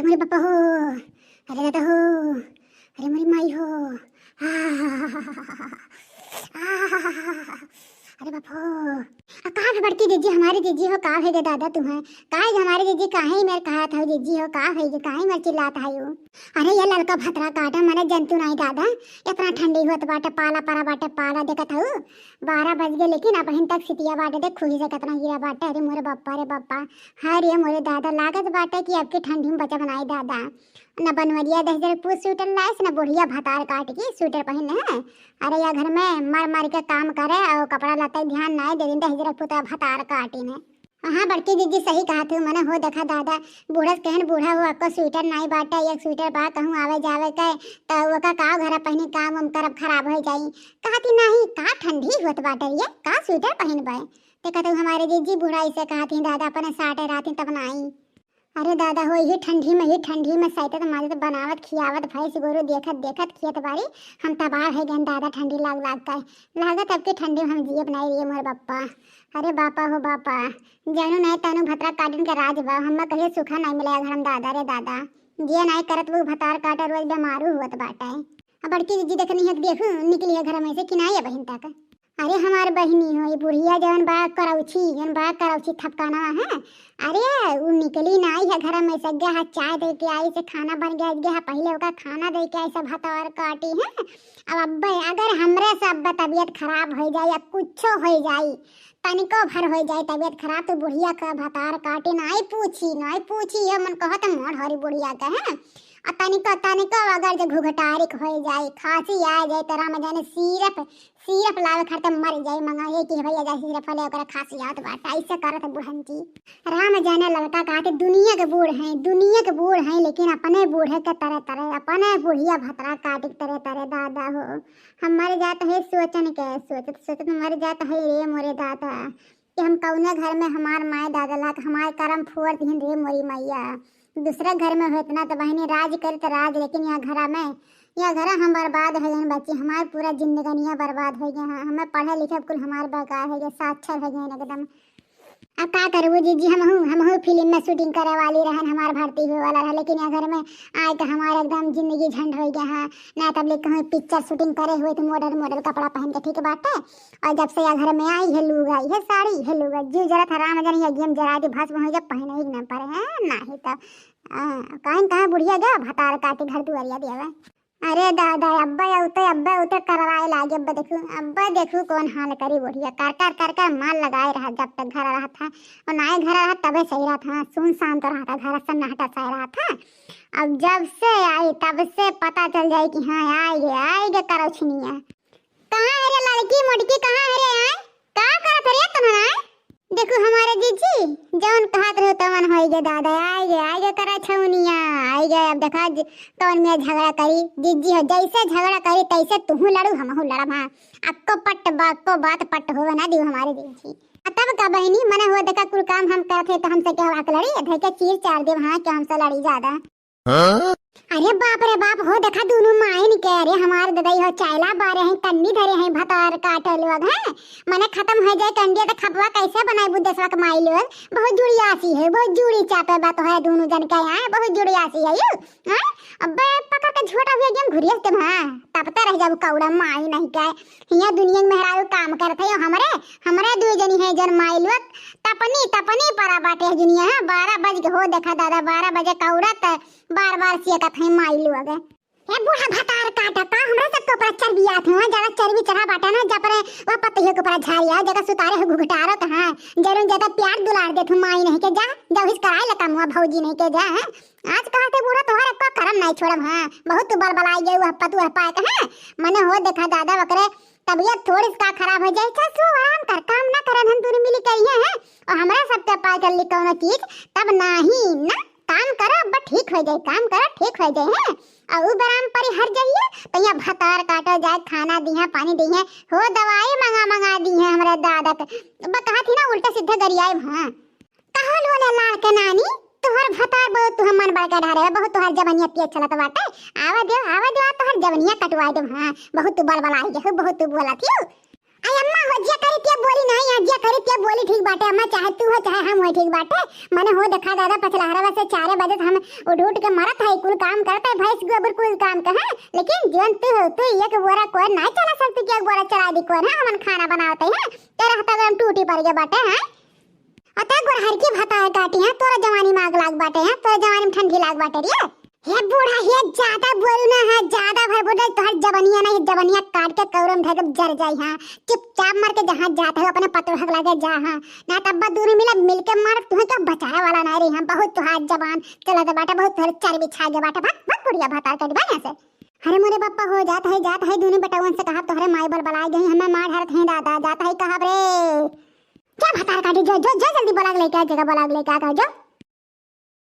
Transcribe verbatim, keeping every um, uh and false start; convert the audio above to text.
मोरे बापा हो, अरे दादा हो, अरे मोरी माई हो, आ, आ, अरे बाप हो। आ, का भे बड़की जिज्जी, हमारी जिज्जी हो, का भे गे दादा तुम्हें? का है हमारी जिज्जी, काहे मेरे कहा था जिज्जी हो, का है गे, काहे मेरे चिल्लात है यू? अरे ये ललका भतरा काटा, मने जंतु नहीं दादा, इतना ठंडी होत बाटे, पाला परा बाटे, पाला देखत हऊ, बारह बज गए, लेकिन अबहिन तक सितिया बाटे, देख खुही से कितना गिरा बाटे। अरे मोरे बापा रे बापा, हाय रे मोरे दादा, लागत बाटे कि अब की ठंडी में बचा बनाई दादा। न बनवरिया दहिजरपुत स्वेटर लाइस, न बुढ़िया भतार काट के स्वेटर पहिन है। अरे या घर में मर मर के काम करे और कपड़ा लत्ता ध्यान नाई दे दिन, दहिजरपुत भतार काटी ने। हाँ बड़की जिज्जी सही कहा थू, मने हो देखा दादा, बूढ़स कहन बूढ़ा हो, अक्को स्वेटर नाई बाटे, एक स्वेटर बा कहूँ आवे जावे के, त ओका का घर पहिनी काम उम करब खराब हो जाई। कहती नहीं का ठंडी होत बाटे ये, का स्वेटर पहिनबे? ते कहते हमारे जिज्जी बूढ़ा ऐसे कहती दादा अपने साटे रहती तब नाई। अरे दादा हो, यही ठंडी में, यही ठंडी में सैतत माजत बनावत खियावत भैंस गोरू देखत देखत खियत बारी, हम तबाह है गन दादा ठंडी लाग लाग के। लागत अब की ठंडी में हम जियब नहीं रहिए मोर बापा। अरे बापा हो बापा, जनु नहीं तनु भतरा काटिन के राज बा, हमें कहियो सूखा नहीं मिले घर में दादा रे दादा। जिया नहीं करत वो भतार काटे रोज बीमारू होत बाटे। अब बड़की जिज्जी देखनी है देखू निकली है घर में से कि नहीं है बहिन तक। अरे हमार बहिनी हो, ई बुढ़िया जवन बा करौछी, जवन बा करौछी थपकाना है। अरे उ निकली नाई है घर में से, गया है चाय दे के आई से खाना बन गया, गया है पहले ओका खाना दे के आई सब हथौर काटी है। अब अब्बे अगर हमरे से अब्बे तबीयत खराब हो जाए या कुछो हो जाए, तनिको भर हो जाए तबीयत खराब तो बुढ़िया का भतार काटी नाई पूछी, नाई पूछी ये मन कहत मोड़ हरी बुढ़िया का है। आ तनिको तनिको अगर जे घुघटारिक हो जाए, खांसी आ जाए तो राम जाने सिरप सिरप लावे खातिर मर जाई, मंगाए कि भैया जा सिरप ले ओकरा खांसी आवत बाटे, ऐसे करत बुढ़न जी। राम जाने ललका कहते दुनिया के बूढ़ हैं, दुनिया के बूढ़ हैं, लेकिन अपने बूढ़े के तरह तरह, अपने बुढ़िया भतरा काटिक तरह तरह दादा हो। हम मर जात है सोचन के, सोचत सोचत मर जात है रे मोरे दादा, कि हम कौने घर में हमार माए दादा लाग हमार करम फोड़ दिहन रे मोरी मैया। दूसरे घर में होत ना तो बहिनी राज करे तो राज, लेकिन यह घरा में, यह घरा हम बर्बाद हो गए बच्ची, हमार पूरा जिंदगानिया बर्बाद हो गया है। हमें पढ़े लिखे कुल हमार बेकार हो गया, साक्षर हो गए एकदम। अब का करबू जीजी, हमहू हमहू फिल्म में शूटिंग करे वाली रहन, हमार भर्ती हुए वाला रहा, लेकिन यह घर में आए तो हमार एकदम जिंदगी झंड हो गया है। ना तब ले कहूँ पिक्चर शूटिंग करे हुए तो मॉडल मॉडल कपड़ा पहन के ठीक बाटे। और जब से यह घर में आई है लूगा, यह साड़ी है लूगा, जीव जरा था राम जाने यह गेम जरा दी भस्म हो जा पहने ही ना पड़े हैं, ना ही तो हाँ, कहीं कहाँ बुढ़िया गया भतार काटी घर दुआरिया दिया बा। अरे दादा, अब्बे उते, अब्बे उते करवाए लागे, अब्बे देखू, अब्बे देखू कौन हाल करी बुढ़िया, कर कर कर कर मार लगाए रहा जब तक घर रहा था, और नाए घर रहा तबे सही रहा था, सुनसान तो रहा था घर, सन्नाटा सा रहा था। अब जब से आई तब से पता चल जाए कि हाँ आए गे, आए गे करौछनिया। कहाँ है रे लड़की मोटकी, कहाँ है रे आए? का करत रे तनन आए? देखू हमारे जीजी, जौन कहत रहो तवन होई गे दादा, आए गे, आए गे करा छौनिया, आए गे। अब देखा ज-, कौन में झगड़ा करी, जीजी हो जैसे झगड़ा करी तैसे तुहू लड़ू हमहू लड़ब, हाँ। अक्को पट बा-, अक्को बात पट होवे ना दियो हमारे जीजी। आ तब का बहिनी, मने हो देखा कुल काम हम करत है तो हमसे क्या हक लड़ी, धै के चीर चार देव, हाँ, क्या हमसे लड़ी ज्यादा। हाँ? अरे बाप रे बाप हो, देखा दोनों माइन के, अरे हमार ददई हो चायला बारे हैं, कन्नी धरे हैं, भतार काटे लोग हैं। मने खत्म हो जाए कंडिया तो खपवा कैसे बनाए बुद्धेश्वर के माई लोग? बहुत जुड़ियासी है, बहुत जुड़ी चापे बात है दोनों जन के यहाँ, बहुत जुड़ियासी है यू। हैं? अबे पकड़ के झोटा हुआ गेम घुरियस तुम, हाँ? तब तो रह जाबू कौड़ा माई नहीं के। हिया दुनिया में मेहरारू काम करत है, हमरे, हमरे दो जनी है जन माई लोग। तपनी, तपनी परा बाटे है दुनिया, हाँ? बारह बज के हो देखा दादा, बारह बजे कौड़ा त बार बार सियकत है माई लोग। ए बूढ़ा भतार काटा, का हमरा सबके ऊपर चर्बी आत है, ज्यादा चर्बी चढ़ा बाटा ना, जब रे वह पतैया के ऊपर झारी है, जगह सुतारे हो घुघटारो तो हाँ, जरूर ज्यादा प्यार दुलार देत हूँ माई नहीं के, जा, जा उस कराए ले कमुआ भौजी नहीं के, जा, हैं? आज कहते बूढ़ा तोहर एको करम नहीं छोड़ब, हाँ, बहुत तू बलबलाई गए, वह पतु है पाए के, हैं? मने हो देखा दादा ओकरे तबीयत थोड़ी सा खराब हो जाए, चल तू आराम कर, काम ना करन हम दोनों मिली करिए, हैं? और हमरा सबके पाए कर ली कौनो चीज, तब नाही ना काम करो, अब ठीक हो जाए, काम करो, ठीक हो जाए, हैं? और उ बराम परी हर जाइए, तो यहाँ भतार काटो जाए, खाना दिहे, पानी दिहे, हो दवाई मंगा मंगा दिहे हमरे दादा के। अब कहा थी ना उल्टा सीधा गरियाए, हाँ। कहल बोले लाड़ के नानी, तोहर भतार बहुत तुहे मन बड़का ढारे है, बहुत तोहर जवनिया पिए चलत बाटे। आवा दे, आवा दे, तोहर जवनिया कटवा दे, हाँ। बहुत तू बलबलाई गए हो, बहुत तू बोला थी। आई अम्मा हो जे करी ते बोली नहीं, या जे करी ते बोली ठीक बाटे, अम्मा, चाहे तू हो, चाहे हम हो, ठीक बाटे। मने हो देखा दादा, पछलहरवा से चारे बजे से हम उठ उठ के मरत है, कुल काम करत है, भैंस गोबर कुल काम के, हैं? लेकिन जौन तू हो, तू एक बोरा कोई नहीं चला सकती कि एक बोरा चला दी कोई, हैं? हमन खाना बनावत है, हैं? तेरा हाथ गरम टूटी पड़ गया बाटे, हैं? अतः गोरहर की भतार काटी, हैं? तोरा जवानी में आग लाग बाटे, हैं? तोरा जवानी में ठंडी लाग बाटे रे। हे बूढ़ा, हे ज्यादा बोलू ना, हाँ, ज्यादा भर बोले, तोहर जबनिया ना, ये जबनिया काट के कौरम धर के जर जाई, हाँ। चुपचाप मर के जहाँ जात है, अपने पतोह के लगे जा, हाँ। ना तब बा दोनों मिला, मिल के मार, तुहे क्या बचाए वाला ना रही, हाँ। बहुत तोहार जबान चलत बाटे, बहुत तोहर चर्बी छा गया बाटे। भाग, भाग बुढ़िया भतार काटी, भाग यहाँ से। अरे मोरे पप्पा हो, जात है, जात है, दोनों बेटवन से कहा, तोहरे माई बल बलाए गई, हमें मार हरत है दादा, जात है कहा रे। क्या भतार काटी, जो, जो, जो जल्दी बोला के लेके आ, जगह बोला के लेके आ, कहा जो।